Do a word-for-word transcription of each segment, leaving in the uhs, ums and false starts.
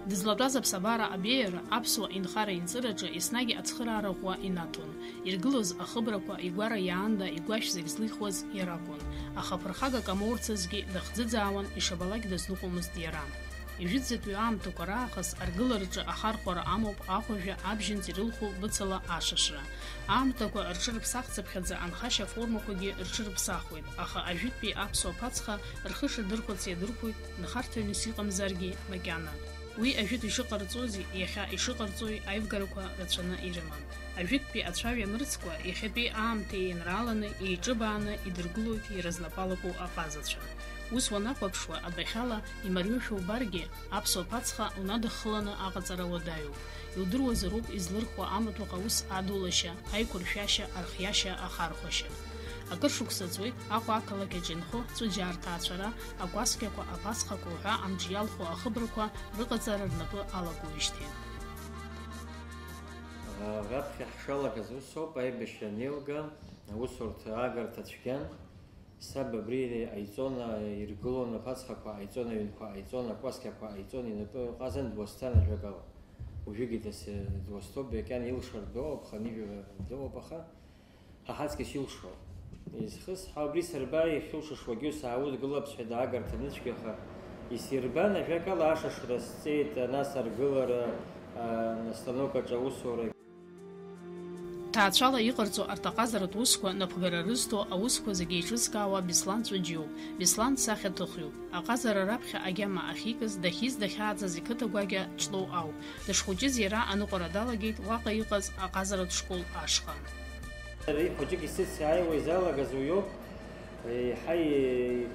Дызлатәаз аԥсабара абеиара аԥсуа инхара-инҵыраҿы еснагь ацхыраара ӷәӷәа инаҭон. Иргылоз ахыбрақәа игәара иаанда игәашә зегь злихуаз иара акәын. Аха ԥырхагак амоурцазгьы дахӡыӡаауан, ишабалак дазныҟәомызт иара. Ижәытәӡатәи аамҭақәа раахыс аргылараҿы ахархәара амоуп ахәажәа абжьынтә ирылху быцала ашышра. Аамҭақәа рҽырыԥсахцыԥхьаӡа анхашьа формақәагьы рҽырыԥсахуеит, аха ажәытәтәи аԥсуа ԥацха рхы шадырхәац иадырхәоит, нхарҭаҩныс иҟамзаргьы макьана. Уи ажәытә ишыҟарҵози иахьа ишыҟарҵои аивгарақәа рацәаны ирыман. Ажәытәтәи ацәаҩа мырӡқәа иахьатәи аамҭа еинрааланы еиҿыбааны идыргылоит иразнапалақәоу аҟазацәа. Ус уанахәаԥшуа, адәахьала имариоушәа убаргьы, аԥсуа ԥацха унадыххыланы аҟаҵара уадаҩуп. Иудыруазароуп излырхуа амаҭәахә аус адулашьа, аиқәыршәашьа, архиашьа, ахархәашьа. Акыр шықәса ҵуеит Аҟәа ақалақь аҿы инхо Ҵәыџьаа рҭаацәара, акәасқьақәа, аԥацхақәа уҳәа амҿы иалху ахыбрақәа рыҟаҵара рнапы алакуижьҭеи. Раԥхьа ҳшалагаз усоуп, аибашьра анеилга, аусурҭа агарҭа цәгьан. Саб абри иҟаиҵон, иргылон аԥацхақәа ҟаиҵон, аҩнқәа ҟаиҵон, акәасқьақәа ҟаиҵон, инапы ҟазан дуасҭан ажәакала. Уажәыгьы дас-, дуасҭоуп, иагьан илшар доуп, хынҩажәа доуп, аха ҳа ҳаҵкыс илшо. Изхысҳәаау, абри сырба, иахьылшышуагьы сааудгылап, сҳәеит, аагарҭа ныцәгьаха. Исирбан, ажәакала, ашышра сҵеит, нас аргылара, а, астанок аҿы аусура. Ҭаацәала иҟарҵо арҭ аҟазаратә усқәа напхгара рызҭо аусқәа зегьы еиҿызкаауа Беслан Ҵәыџь иоуп. Беслан сахьаҭыхҩуп. Аҟазара раԥхьа агьама ахьикыз, дахьиз дахьааӡаз иқыҭа гәакьа Ҷлоу ауп. Дышхәыҷыз иара аныҟәара далагеит уаҟа иҟаз аҟазаратә школ ашҟа. Ари хәыҷык исыцааиуа изалагаз уиоуп. Еиҳа и-,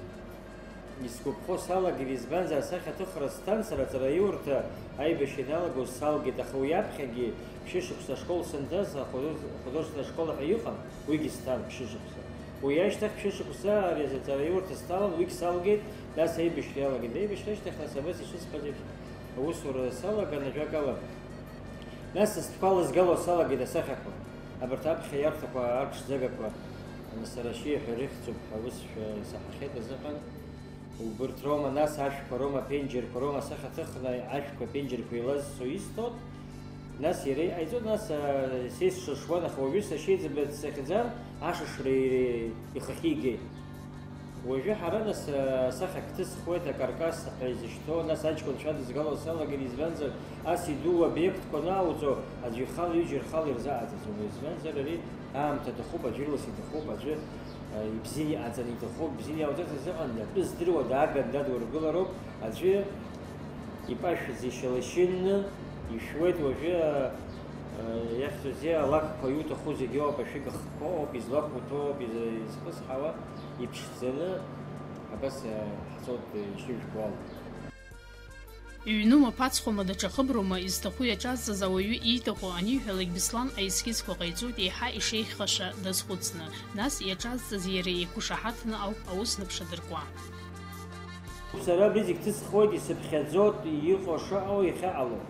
исгәаԥхо салагеит, избанзар, асахьаҭыхра сҭан сара, аҵараиурҭа аибашьра иналагоз салгеит, аха уи аԥхьагьы ԥшьышықәса ашкол санҭаз, ахудож-, ахудожественная школа ҳәа иҟан, уигьы сҭан ԥшьышықәса. Уи ашьҭахь ԥшьышықәса ари аҵараиурҭа сҭалан, уигь салгеит, нас аибашьра иалагеит. Аибашьра ашьҭахь, нас, абас ишысҳәаз еиԥш, аусура салаган, ажәакала, нас стәқәа лызгало салагеит асахьақәа. Абарҭ аԥхьа иарҭақәа арԥшӡагақәа, нас, арашьеи ҳәа ирыхьӡуп ҳәа усшәа исаҳахьеит азыҳәан. Убырҭ роума, нас, ашәқәа роума, аԥенџьырқәа роума, асахьа ҭыхны ашәқәа аԥенџьырқәа еилазцо исҭоит. Нас иара иҟаиҵоит, нас, а, сеисшышуан, аха уажәы сашьеиҵбы дсыхьӡан, ашышра ири-, ихахьигеит. Уажәы ҳара, нас, а, асахьа ҳҭысхуеит, акаркас ҳәа изышьҭоу, нас, аҷкәынцәа дызгало салагеит, избанзар, ас идуу обиектқәа анааоуҵо, аӡәы ихала, ҩыџьа рхала ирзааӡаӡом, избанзар, ари аамҭа аҭахуп, аӡәы ирлас иҭахуп, аӡәы, а, ибзианы иҟаҵаны иҭахуп, бзианы иауҵарц азыҳәан, атәы здыруа дааган дадургылароуп, аӡәы ипашәӡа ишьалашьынны ишәуеит уажәы, а, а, иахьӡузеи, алакәқәа иуҭаху зегьы ауп, ашәыгахқәа ауп, излақәуҭәо ауп, из-, изхысҳауа, иԥшӡаны, абас, а, ҳцоит, ишыжәбо ала. Иҩнума, ԥацхәыма, даҽа хыброума изҭаху иаҿазҵаз ауаҩы ииҭаху аниҳәалак, Беслан аескизқәа ҟаиҵоит еиҳа ишеиӷьхаша дазхәыцны, нас иаҿазҵаз иара иқәышаҳаҭны ауп аус наԥшадыркуа. Сара абри зегь ҭысхуеит, исыԥхьаӡоит, иҟоу шыҟоу иахьыҟало.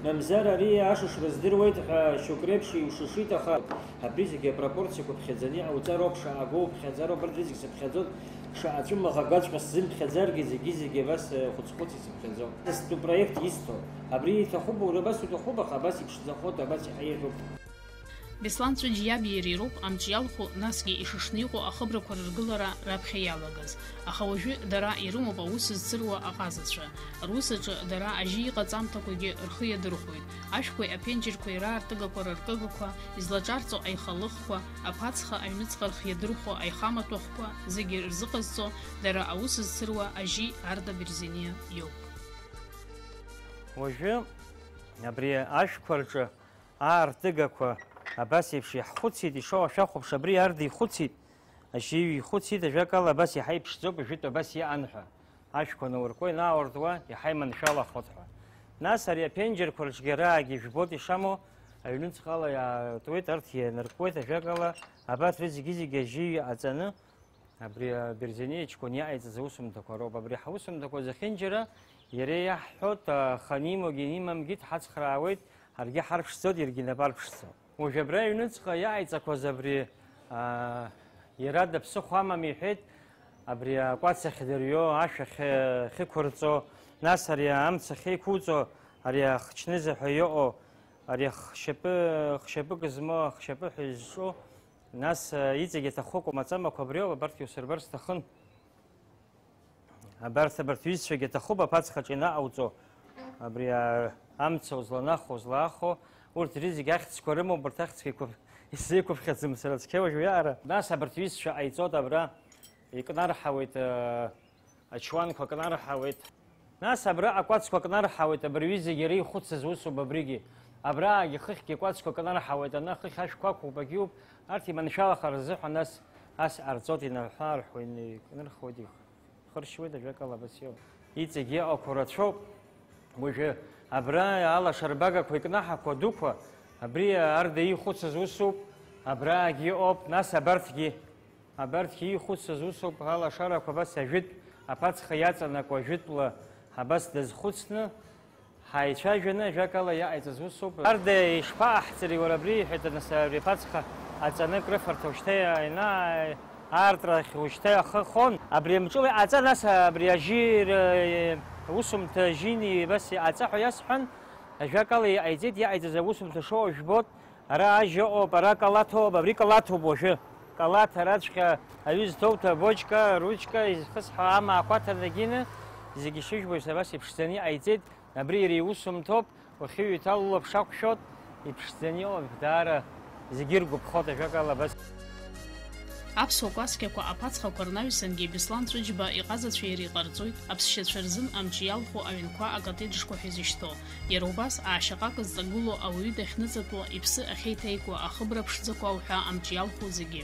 Мамзар ари ашышра здыруеит ҳәа шьоук реиԥш иушышит, аха абри зегьы апропорциақәа ԥхьаӡаны иҟауҵароуп, шаҟа агәоуԥхьаӡароуп, абарҭ зегь сыԥхьаӡоит, шаҟа ҵәымӷ агаҵәҟьа сзымԥхьаӡаргьы, зегьы-зегьы абас, э, хәыц-хәыц исыԥхьаӡоит. Исҭо проект исҭо. Абри иҭахуп, уара абас уҭахуп, аха абас иԥшӡахоит, абас иаҳа еиӷьуп. Беслан Ҵәыџь иаби иареи роуп амҿы иалху, насгьы ишышны иҟоу ахыбрақәа рыргылара раԥхьа иалагаз. Аха уажәы дара ирымоуп аус зцыруа аҟазацәа. Рус аҿы дара ажьи иҟаҵамҭақәагьы рхы иадырхәоит. Ашәқәеи аԥенџьырқәеи раартыгақәа рыркыгақәа, излаҿарҵо аихалыхқәа, аԥацха аҩныҵҟа рхы иадырхәо аихамаҭәахәқәа зегьы рзыҟазҵо дара аус зцыруа ажьи Арда Берзениа иоуп. Уажәы абри ашәқәа рҿы аартыгақәа абас еиԥш иаҳхәыцит, ишоу ашәахәаԥш абри Арда ихәыцит, ажьи ихәыцит, ажәакала, абас иаҳа иԥшӡоуп, жәытә абас иҟан ҳәа. Ашәқәа науркуа, инаауартуа, иаҳа иманшәалахоит ҳәа. Нас ари аԥенџьырқәа рыцәгьараагьы ижәбоит ишамоу, аҩныҵҟала иаатуеит, арҭ ианыркуеит, ажәакала, абарҭ рызегьы-зегьы ажьи иҟаҵаны, абри аберзениа ҷкәын иаҟаиҵаз аусумҭақәа роуп. Абри ҳаусумҭақәа зехьынџьара иара иаҳҳәоит, аха анимогьы анимамгьы дҳацхраауеит, ҳаргьы ҳарԥшӡоит, иаргьы инапы арԥшӡо. Уажә абра аҩныҵҟа иаҟаиҵақәаз абри, аа, иара даԥсыхәа амам иҳәеит, абри акәац ахьдырҩо, ашә ахьықәырҵо, нас ари амца ахьеиқәуҵо, Ари ахчныза ҳәа иҟоу, ари хшьапы, хшьапык змоу, ахшьапы ҳәа изҿу, нас, э, иҵегь аҭахуп, амаҵамақәа абри ауп, абарҭгьы усырбар сҭахын. Абарҭ, абарҭ ҩызцәагьы аҭахуп аԥацхаҿы инаҟауҵо, абри, а, амца узланахо, узлаахо, урҭ рызегь ахьӡқәа рымоуп, урҭ ахьӡқәа иқәыԥ-, исзеиқәыԥхьаӡом сара цқьа уажә уиаҟара. Нас абарҭ ҩызцәа ҟаиҵоит абра, икнарҳауеит, э, ачуанқәа кнарҳауеит. Нас абра акәацқәа кнарҳауеит, абырҩы зегьы иара ихәыцыз усуп абригьы. Абраагьы хыхьгьы акәацқәа кнарҳауеит, ана хыхь ашәқәа ақәуп, агьиуп, арҭ иманшәалахар рзыҳәа нас ас ҟарҵоит, инаҳәаарҳәуа инеикнырхуеит, ихыршьуеит, ажәакала, абас иоуп. Иҵегь иҟақәоу рацәоуп. Уажәы абра алашарбагақәа икнаҳақәа дуқәа, абри арда ихәыцыз усуп, абраагьы ыҟоуп, нас абарҭгьы. Абарҭгьы ихәыцыз усоуп, алашарақәа абас ажәытә аԥацха иаҵанакуа ажәытәла абас дазхәыцны, ҳаицәажәаны, ажәакала, иаҟаиҵаз усоуп. Арда ишԥаҟаҳҵари, уара, абри, иҳәеит, нас, абри аԥацха аҵаны акрыфарҭа ушьҭа ианаа-, аартрахь ушьҭа ахы хон. Абри амҿыла иҟаҵа, нас, абри ажьи, р-, усумҭа ажьини абас иҟаҵа ҳәа иасҳәан, ажәакала, иҟаиҵеит, иаҟаиҵаз аусумҭа шоуа жәбот. Ара ажь ыҟоуп, ара калаҭоуп, абри калаҭуп уажәы. Калаҭ араҵәҟьа аҩы зҭоуҭа абочка, аручка, изхысҳәо амаақәа аҭанакгьы, зегьы шыжәбо еиԥш абас иԥшӡаны иҟаиҵеит. Абри иара иусумҭоуп, уахьыҩ иҭало улаԥш ақәшәот, иԥшӡаны иҟоуп, даара зегьы иргәаԥхоит, ажәакала, абас. Аԥсуа кәасқьақәа аԥацхақәа рнаҩсангьы Беслан Ҵәыџьба иҟазацәа иара иҟарҵоит, аԥсшьацәа рзын амҿы иалху аҩнқәа акотеиџьқәа ҳәа изышьҭоу. Иара убас аашьаҟак зҵагылоу ауаҩы дахьныҵатәо, иԥсы ахьеиҭеико ахыбра ԥшӡақәа ауҳәа амҿы иалху зегьы.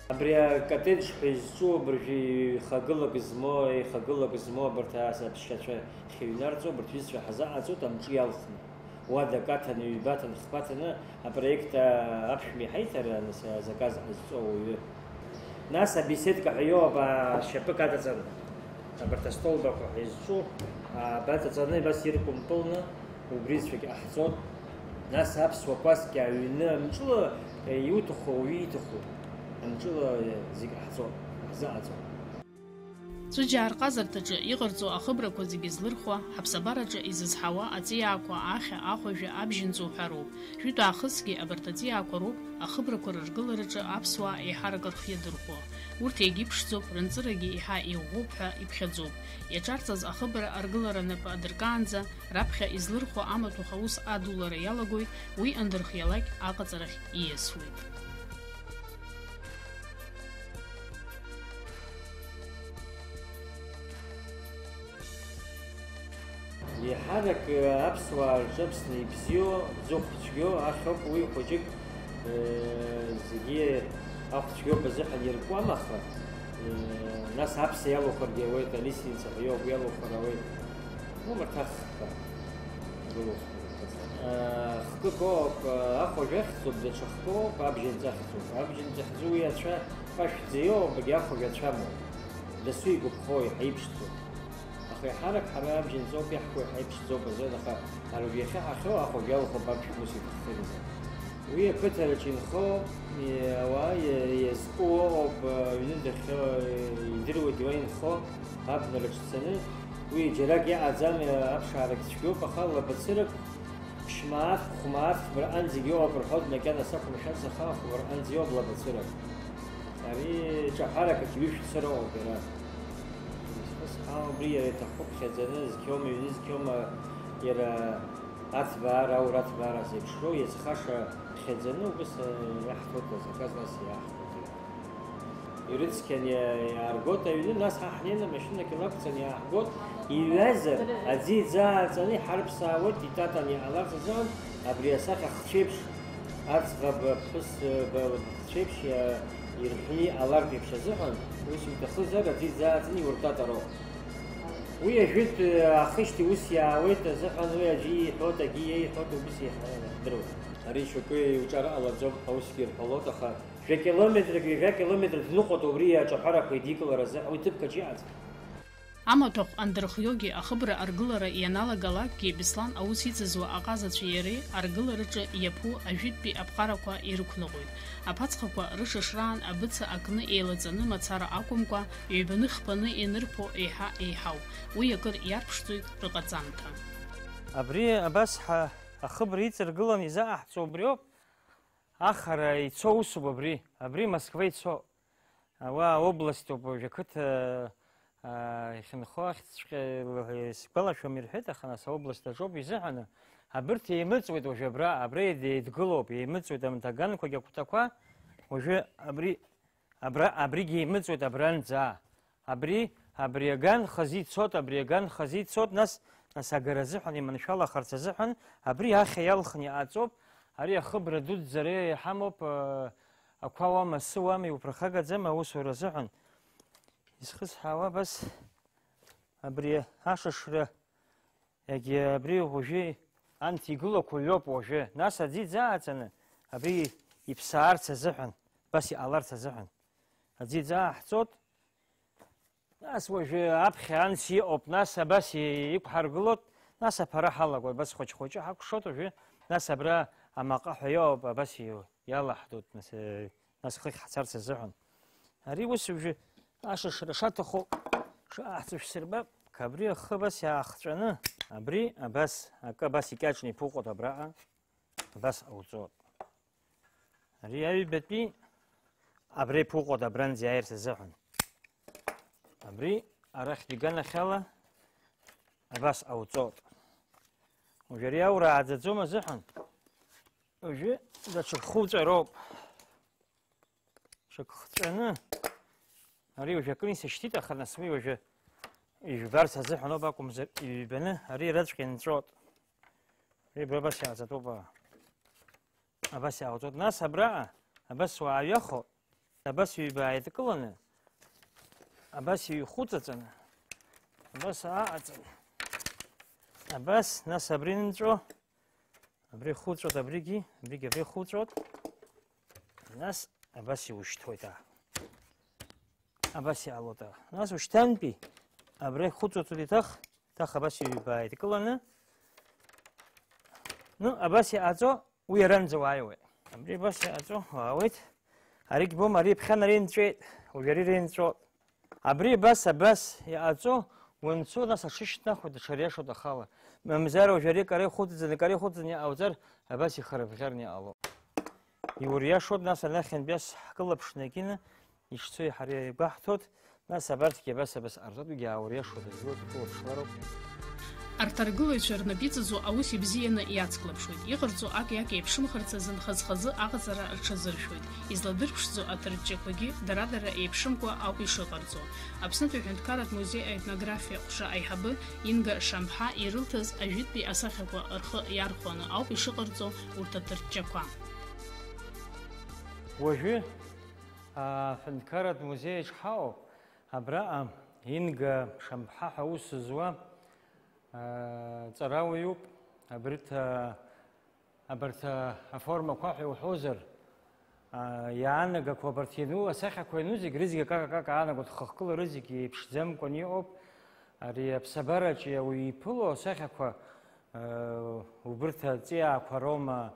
Абри акотеиџь ҳәа изҿу абыржәы ихагылак змоу, ихагылак змоу абарҭ ас аԥсшьацәа хьыҩнарҵо, абарҭ ҩызцәа ҳазаҟаҵоит амҿы иалхны. Уадак аҭаны, ҩба аҭаны, хԥа аҭаны апроект, а, аԥшәма иҳаиҭар, нас, азаказ ҟазҵо ауаҩы. Нас абеседка ҳәа иоуп, а, шьапык аҵаҵан, абарҭ астолбақәа ҳәа изҿу, а, баҵаҵаны, абас иркәымпылны, убри ицәагь ҟаҳҵоит. Нас аԥсуа кәасқьа аҩны амҿыла, е, иуҭаху ауаҩы ииҭаху амҿыла, е, зегь ҟаҳҵоит, ҳзаҟаҵоит. Ҵәыџьаа рҟазарҭаҿы иҟарҵо ахыбрақәа зегьы злырхуа, ҳаԥсабараҿы изызҳауа аҵиаақәа ахьа, ахәажәа, абжьынҵа уҳәа роуп. Жәытә аахысгьы абарҭ аҵиаақәа роуп ахыбрақәа рыргылараҿы аԥсуаа еиҳарак рхы иадырхәо. Урҭ иагьыԥшӡоуп, рынҵырагьы еиҳа иӷәӷәоуп ҳәа иԥхьаӡоуп. Иаҿарҵаз ахыбра аргылара напы адыркаанӡа, раԥхьа излырхуа амаҭәахә аус адулара иалагоит, уи андырхиалак аҟаҵарахь ииасуеит. Еиҳарак аԥсуаа рҿы Аԥсны ибзиоу, зыхә цәгьоу ахьоуп, уи хәыҷык, э, зегьы ахә цәгьоуп азыҳәан иркуам, аха, э, нас аԥса иалухыргьы ауеит, алиственница ҳәа иоуп, иалухыр ауеит. Ну, марҭахха. Гылухыр. Э, хкык оуп, ахәажә ахьӡуп, даҽа хкы оуп, абжьынҵа ахьӡуп. Абжьынҵа ахьӡу уи ацәа ԥашәӡа иоуп, агьи ахәажә ацәамоуп. Дасу игәаԥхо, иаҳа иԥшӡоуп. Аха еиҳарак ҳара абжьынҵоуп иаҳкуа, иаҳа иԥшӡоуп азын, аха аргәы иахьа ҳахьоу ахәажә иалхуп аԥшәма ус иҭаххьазар. Уи ақыҭараҿы инхо, и-, ауаа иа-, иазку ыҟоуп, аҩны дахьхьоу, идыруеит уа инхо, абнараҿ дцаны. Уи џьарак иаҟаӡам, аԥшаарагь цәгьоуп, аха лабацырак ԥшьмааҭк, хәмааҭк бырҟанӡагь иоуп рҳәоит, макьана сақәымшәац, аха хәбырҟанӡа иоуп лабацырак. Ари ҿаҳәарак аҿы ҩышә цыроуп иара. Изхысҳәаау убри иара иҭахуп, ԥхьаӡаны зқьиома, иҩны зқьиома, иара аҭбаара, аура аҭбаара зеиԥшроу, иазхаша ԥхьаӡаны убыс, э, иаҳҭоит, азаказ нас иаҳҭоит. Ирыцқьан иа-, иааргоит аҩны, нас ҳа ҳнеины амашьынахь илақәҵаны иааҳгоит, иҩазар, аӡы иӡааҵаны иҳарԥсаауеит, итатан иҟаларц азыҳәан, абри асахьа хцәеиԥш, аӡӷаб аԥҳәыс, э, ба-, лыԥхцәеиԥш иа-, ирҳәны иҟалартә еиԥш азыҳәан, ус иуҭахызар, аӡы иӡааҵаны иуртатароуп. Уи ажәытә, э, ахышьҭеи ус иаауеит азыҳәан, уи аӡәы ииҳәоит, агьи иеиҳәоит, убыс иаҳдыруеит. Ари шьоукы иуҿар ҟалаӡом ҳәа усгьы ирҳәалоит, аха Жәа-километрак, ҩажәа километр дныҟәоит убри аҿаҳәарақәа идикыларазы, уи ҭыԥк аҿы иҟаӡам. Амаҭәахә андырхиогьы ахыбра аргылара ианалагалакгьы, Беслан аус иҵазуа аҟазацәеи иареи аргылараҿы иаԥу ажәытәтәи аԥҟарақәа ирықәныҟәоит. Аԥацхақәа рышышраан абыца акны еилаҵаны мацара акәымкәа, ҩбаны-хԥаны инырԥо еиҳа еиҳауп. Уи акыр иарԥшӡоит рыҟаҵамҭа. Абри абас ҳа ахыбра иҵаргыланы изааҳҵо убриоуп. Ахара ицо усуп абри. Абри Москва ицо. Уа аобласт ауп, уажә ақыҭа, аа, иахьынхо ахьӡҵәҟьа сгәалашәом ирҳәеит, аха нас аобласт аҿоуп изыҳәаны. Абырҭ еимыҵуеит уажәы абра, абра еид-, еидгылоуп, еимыҵуеит амҭаганқәагьы акәтақәа. Уажәы абри, абра, абригьы еимыҵуеит абранӡа. Абри, абри аган хазы ицот, абри аган хазы ицот, нас, нас агара азыҳәан, иманшәалахарц азыҳәан, абри ахьа иалхны иҟаҵоуп, ари ахыбра дуӡӡа ари иҳамоуп, аа, ақәа уама, асы уама, иуԥырхагаӡам аусура азыҳәан. Изхысҳәаауа абас абри ашышра, егьи абри уажәы анҭ игылақәо ҩоуп уажәы, нас аӡы иӡааҵаны абри иԥсаарц азыҳәан, абас иҟаларц азыҳәан. Аӡы иӡааҳҵот, нас уажәы аԥхьа анс иҟоуп, нас абас и-, иқәҳаргылот, нас аԥара ҳалагоит, абас хәыҷ-хәыҷы ҳакәшот уажәы, нас абра амаҟа ҳәа иҟоуп, абас и-, иалаҳдут, нас, э, нас хыхь ҳцарц азыҳәан. Ари ус уажәы ашышра шаҭаху шааҳҵо шәсырбап, абри ахы абас иаахҵәаны, абри абас, акы абас икьаҿны иԥуҟот абраҟа, абас ауҵот. Ари аҩбатәи абра иԥуҟот абранӡа иааирц азыҳәан. Абри арахьтә иганахьала абас ауҵот. Уажәы ари аура ааӡаӡом азыҳәан, уажәы даҽа хәыҵәароуп. Ҽак хҵәаны, ари уажәы акыр исышьҭит, аха нас уи уажәы ижәбарц азыҳәан ауп акәымзар, иҩбаны ари раҵәҟьа инҵәот. Ари абра абас иааӡатәуп, а. Абас иаауҵот. Нас абраҟа, абас уааҩахо, абас ҩба ааидкыланы, абас иҩхәыҵаҵаны, абас ааҟаҵаны, абас, нас абри нҵәо, абри хуҵәот, абригьы, абригьы абри хуҵәот. Нас абас иушьҭуеит, аа. Абас иаалоит, аа. Нас ушьҭантәи абра ихуҵәот еиҭах, еиҭах абас иҩба ааидкыланы. Ну, абас иҟаҵо, уи аранӡа уааиуеит. Абри абас иҟаҵо, уаауеит. Аригь бом, ари иԥхьан ари нҵәеит, уажә ари рынҵәот. Абри абас, абас иҟаҵо, уанцо, нас ашышьҭнахуеит, аҽариашоит ахала. Мамзар уажә ари кара ихәыҵӡаны, кара ихәыҵӡаны иҟауҵар, абас ихарабӷьарны иҟало. Иуриашоит, нас анахьынтәи ас ҳкылаԥшны акьыны ишцо иҳареигәаҳҭоит, нас абарҭгьы абас, абас ҟарҵоит, уигьы аауриашоит, ажәлар кылаԥшлароуп. Арҭ аргылаҩцәа рнапы иҵазу аус ибзианы иацклаԥшуеит, иҟарҵо ак иак еиԥшымхарц азын хаз-хазы аҟаҵара рҽазыршәоит, изладырԥшӡо аҭырҷҷақәагьы дара-дара еиԥшымкәа ауп ишыҟарҵо. Аԥснытәи аҳәынҭқарратә музеи аетнографиа ҟәша аиҳабы Инга Шамԥҳа ирылҭаз ажәытәтәи асахьақәа рхы иархәаны ауп ишыҟарҵо урҭ аҭырҷҷақәа. Уажәы аҳәынҭқарратә музеи аҿы ҳаҟоуп. Абраҟа Инга Шамԥҳа ҳәа аус зуа, аа, ҵарауаҩуп. Абарҭ, аа, абарҭ, аа, аформақәа ҳәа иуҳәозар, аа, иаанагақәоу абарҭ иану, асахьақәа иану зегь, рызегь акака-акака аанаго, дхыхкыла рызегь еиԥшӡамкәан иҟоуп. Ари аԥсабараҿы ауаҩы иԥыло асахьақәа, аа, убырҭ аҵиаақәа роума,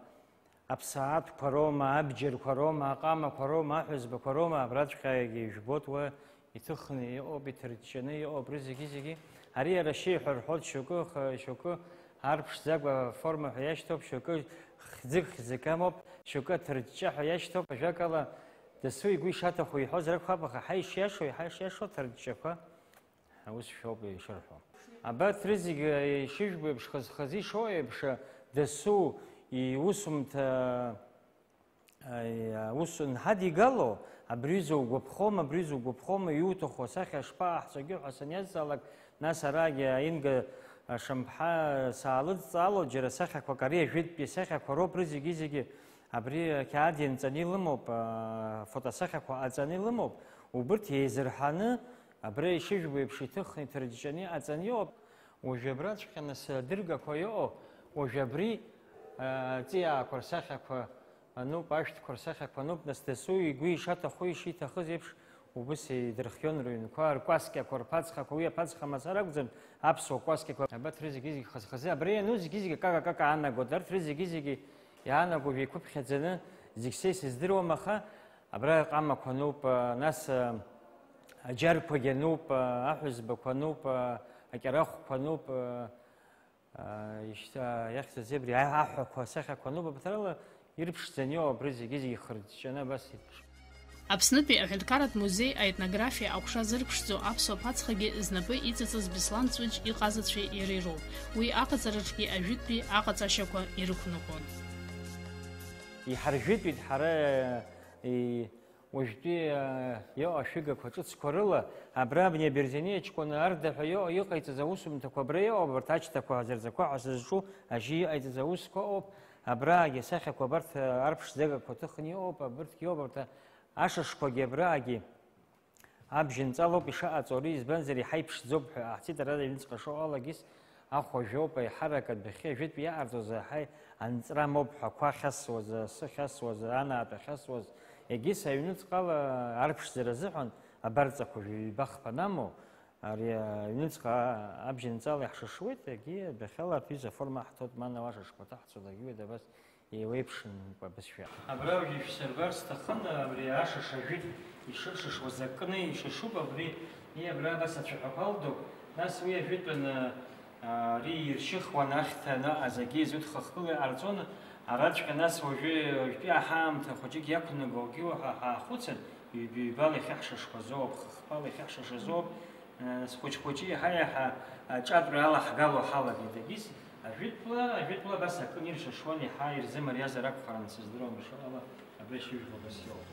аԥсаатәқәа роума, абџьарқәа роума, аҟамақәа роума, аҳәызбақәа роума, абраҵәҟьагьы ижәбоит, уа иҭыхны иҟоуп, иҭырҷҷаны иҟоуп, рызегьы-зегьы. Ари иара шьеиҳәа рҳәоит, шьоукы х-, шьоукы арԥшӡакәа аформа ҳәа иашьҭоуп, шьоукы хьӡык-хьӡык амоуп, шьоукы аҭырҷҷа ҳәа иашьҭоуп, ажәакала, дасу игәы ишаҭаху иҳәозар акәхап, аха ҳа ишиашоу, иаҳа ишиашоу аҭырҷҷақәа. Аус шәоуп ишырҳәо. Абарҭ рызегьы ишыжәбо еиԥш, хаз-хазы ишоу еиԥш, дасу иусумҭа, аи, аус анҳадигало, абри зугәаԥхом, абри зугәаԥхом, иуҭаху асахьа шԥаҟаҳҵогьы ҳәа саниазҵаалак, нас арагьы Инга Шамԥҳа саалыдҵаало, џьара сахьақәак, ари ажәытәтәи асахьақәа роуп, рызегьы-зегьы абри ақьаад ианҵаны илымоуп, афотосахьақәа ҟаҵаны илымоуп, убырҭ еизырҳаны, абра ишыжәбо еиԥш иҭыхны, иҭырҷҷаны иҟаҵаны иҟоуп. Уажәы абраҵәҟьа нас адыргақәа иҟоу, уажәы абри, аа, аҵиаақәа рсахьақәа ануп, ашәҭқәа рсахьақәа ануп, нас дасу игәы ишаҭаху, ишиҭахыз еиԥш, Убыс идырхион рыҩнқәа, ркәасқьақәа, рԥацхақәа, уи аԥацха мацара акәӡам, аԥсуа кәасқьақәа. Абарҭ рызегьы-зегьы хаз-хазы, абри иану зегьы-зегьы акака-кака аанагоит, арҭ рызегьы-зегьы иаанаго еиқәыԥхьаӡаны, зегь са исыздыруам, аха абра аҟамақәа ануп, нас, аџьарқәагьы ануп, аҳәызбақәа ануп, акьарахәқәа ануп, Ишьҭа иахьӡыз абри аҳәақәа асахьақәа ануп, абарҭ рыла ирԥшӡаны иоуп абри зегьы-зегьы ихырҷҷаны абас еиԥш. Аԥснытәи аҳәынҭқарратә музеи аетнографиа аҟәша зырԥшӡо аԥсуа ԥацхагьы знапы иҵыҵыз Беслан Ҵәыџь иҟазацәеи иареи роуп. Уи аҟаҵараҿгьы ажәытәтәи аҟаҵашьақәа ирықәныҟәон. Иҳаржәытәит ҳара, и-, Уажәтәи, а, иҟоу ашәыгақәа ҿыцқәа рыла, абра абни Аберзениа ҷкәын Арда ҳәа иҟоу иҟаиҵаз аусумҭақәа абра иҟоуп, абарҭ аҷҭақәа, аӡырӡақәа ҳәа сызҿу ажьы иҟаиҵаз аусқәа ыҟоуп, абраагьы асахьақәа абарҭ, а, арԥшӡагақәа ҭыхны иҟоуп, абырҭгьы ыҟоуп, абарҭ ашышқәагьы абраагьы абжьынҵалоуп ишаҟаҵо ари, избанзар, иаҳа иԥшӡоуп ҳәа аҳцит, ара аҩныҵҟа шыҟалагьы. Ахә ажәоуп, аиҳарак адәахьы ажәытә иаҟарҵоз аҳаи анҵра моуп ҳәа ақәа ахьасуаз, асы ахьасуаз, анаатә ахьасуаз, егьыс аҩныҵҟала арԥшӡара азыҳәан абарҵақәа жәаҩба хԥа анамоу, ари аҩныҵҟа абжьынҵала иаҳшышуеит, егьи адәахьала арҭ ҩыза аформа ҳҭоит, мана уа шышқәа ҭаҳцо дагьуеит абас. Еиуеиԥшымкәа абызшәа. Абра уажәы ишәсырбар сҭахын, абри ашыш ажәытә ишыршышуаз акны ишышуп абри, и, абра абас ацәаҳәақәа алдоуп, нас уи ажәытәаны, а, ари иршьыхуан ахьҭа анаҟаз агьи зуҭхыхгыла иҟарҵон, араҵәҟьа нас уажәы, уажәтәи аҳаамҭа хәыҷык иақәнаго агьи уаҳа ҳаахәыцын, ҩба-ҩбала ихьаҳшышқәазоуп, хыхԥала ихьаҳшышазоуп, Схәыҷ-хәыҷы еиҳа-еиҳа аҿатәра алаҳгало ҳалагеит, егьыс ажәытәла, ажәытәла абас акын иршышуан, еиҳа ирзымариазар акәхарын, сыздыруам, ишыҟала абри ашьыжәба абас иоуп.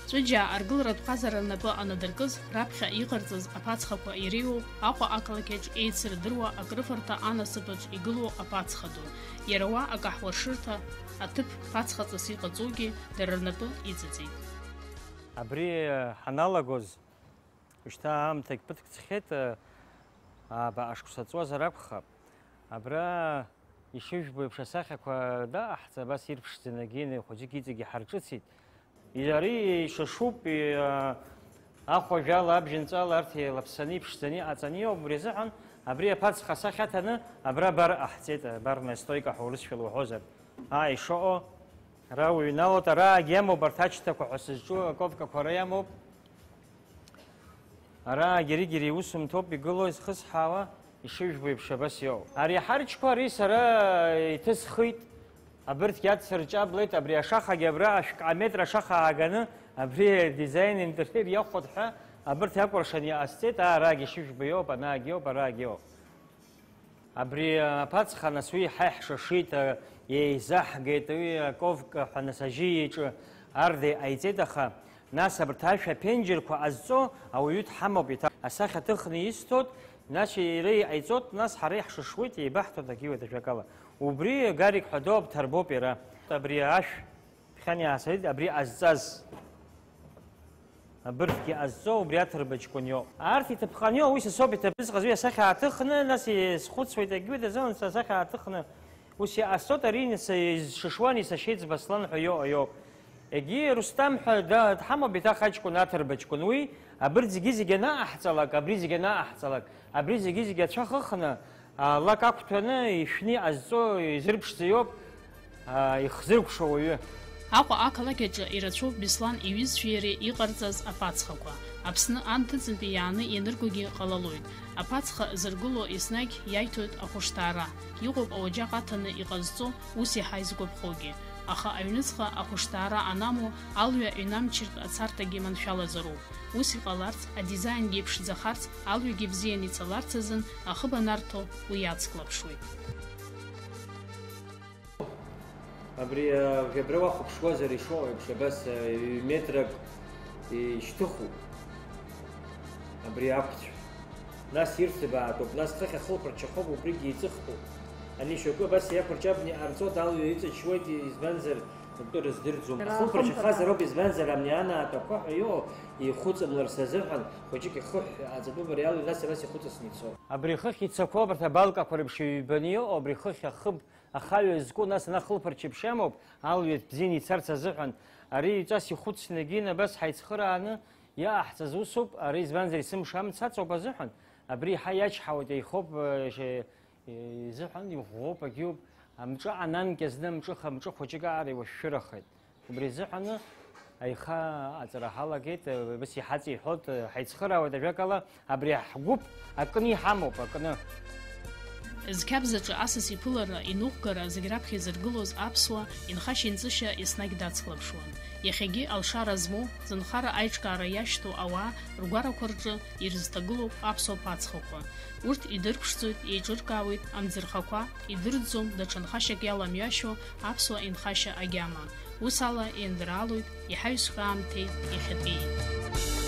Ҵәыџьаа аргыларатә ҟазара рнапы анадыркыз, раԥхьа иҟарҵаз аԥацхақәа иреиуоуп Аҟәа ақалақь аҿы еицырдыруа акрыфарҭа анасыԥ аҿы игылоу аԥацха ду. Иара уа акаҳуаршырҭа аҭыԥ ԥацхаҵас иҟаҵоугьы дара рнапы иҵыҵит. Абри ҳаналагоз, Шьҭа аамҭагь ԥыҭк ҵхьеит, ааба ашықәса ҵуазар акәхап. Абра ишыжәбо еиԥш асахьақәа дааҳҵа, абас ирԥшӡаны агьины хәыҷык иҵегь иҳарҿыцит. Ари ишышуп, и-, ахәажәала, абжьынҵәала арҭ еилаԥсаны, иԥшӡаны иҟаҵаны иҟоуп, убри азыҳәан абри аԥацха асахьа аҭаны абра бар ҟаҳҵеит, барная стойка ҳәа урысшәала уҳәозар. Ааи, ишыҟоу, ара уҩналоит, араагьы иамоуп, арҭ аҷҭақәа ҳәа сызҿу аковкақәа ара иамоуп. Ара гьери-гьери иусумҭоуп игылоу, изхысҳауа, ишыжәбо еиԥш абас иоуп. Ари аҳарџьқәа ари сара иҭысхит, абырҭгьы ацырҷаблеит, абри ашахагьы абра ашәк аметр ашаха ааганы, абри адизайн интерьер иахәот ҳәа, абырҭ иакәыршан иҟасҵеит, аа, арагь ишыжәбо иоуп, анаагь иоуп, арагь иоуп. Абри аԥацха нас уи ҳа иҳшашит, еизаҳгеит, уи аковка ҳәа нас ажьи иҿы арда иҟаиҵеит, аха нас абарҭ ашә аԥенџьырқәа ҟазҵо ауаҩы дҳамоуп, еиҭа асахьа ҭыхны исҭоит, нас иара иҟаиҵоит, нас ҳара иҳшышуеит, еибаҳҭоит, акы иуеит ажәакала. Убри Гарик ҳәа доуп, дҭарбоуп иара. Абри ашә Ԥхьан иаасыртит абри ҟазҵаз. Абыргьы ҟазҵо убри аҭырба ҷкәын иоуп. Арҭ иҭыԥҟаны иоуп, уи са соуп иҭабызҟаз, уи асахьа ааҭыхны, нас исхәыцуеит, егьуеит азын са асахьа ааҭыхны ус иҟасҵоит, ари са изшышуан, исашьеит Баслан ҳәа иоуа иоуп. Егьи Рустам ҳәа да-, дҳамоуп еиҭах аҷкәын, аҭырба ҷкәын. Уи абырҭ зегьы-зегьы анаҟаҳҵалак, абри зегьы анаҟаҳҵалак, абри зегьы-зегьы ацәа хыхны, Лак ақәҭәаны ишәны иҟазҵо изырԥшӡо иоуп, ихзыркәшо ауаҩы. Аҟәа ақалақь аҿы ирацәоуп Беслан иҩызцәеи иареи иҟарҵаз аԥацхақәа. Аԥсны анҭыҵынтәи иааны ианыргогьы ҟалалоит. Аԥацха зыргыло еснагь иаиҭоит ахәышҭаара. Иҟоуп ауаџьаҟ аҭаны иҟазҵо, ус иаҳа изгәаԥхогьы. Аха аҩныҵҟа ахәышҭаара анамоу, алҩа ҩнамчыртә ацарҭагьы маншәалазароуп. Ус иҟаларц, адизаингьы иԥшӡахарц, алҩагьы бзианы ицаларц азын ахыб анарҭо уи иацклаԥшуеит. Абри, а, абра уахәаԥшуазар ишыҟоу еиԥш, абас, а, ҩ-метрак ишьҭыхуп абри ақәцә. Нас ирҭбаатәуп, нас хыхь ахылԥарчахоуп, убригьы еиҵыхтәуп. Ани шьоукы абас иақәырҷабны иҟарҵоит, алҩа иҵачуеит, избанзар, Хынтәы рыздырӡом. Дара Ахылԥарч ахымԥада. Ахазароуп, избанзар, амни анаатә ақәаҳәа иоуа ихәыҵамлар сазыҳәан, хәыҷык ихыҳә аҵатәы мариал илас-илас ихәыҵысны ицо. Абри ихыхь ицақәоу абарҭ абалкақәа реиԥш ҩбаны иҟоу, абри ихыхь ахыб ахаҩа зку, нас ана ахылԥарч еиԥш иамоуп, алҩаҵә бзианы ицарц азыҳәан. Ари ҩҵас ихәыцны егьин абас ҳаицхырааны иааҳҵаз усуп, ари избанзар, есымша амца аҵоуп азыҳәан, абри еиҳа иачҳауеит, еихоуп, э, ше-, изыҳәан иӷәӷәоуп, агьиуп, амҿы ананкьа зны амҿыха, амҿы хәыҷык аара иуашәшәырахеит. Убри азыҳәаны аиха аҵара ҳалагеит, э, ус иҳаҵиҳәоит, э, ҳаицхыраауеит, ажәакала, абри ҳгәыԥ акны иҳамоуп, акны. Зқьабзаҿы асас иԥылара, инықәгара зегь раԥхьа изыргылоз аԥсуа инхашьа-инҵышьа еснагь дацлаԥшуан. Иахьагьы алшара змоу, зынхара аиҿкаара иашьҭоу ауаа ргәарақәа рҿы ирызҭагылоуп аԥсуа ԥацхақәа. Урҭ идырԥшӡоит, еиҿыркаауеит амӡырхақәа, идырӡӡом даҽа нхашьак иаламҩашьо аԥсуа инхашьа агьама. Ус ала еинраалоит иҳаҩсхьоу аамҭеи иахьатәии.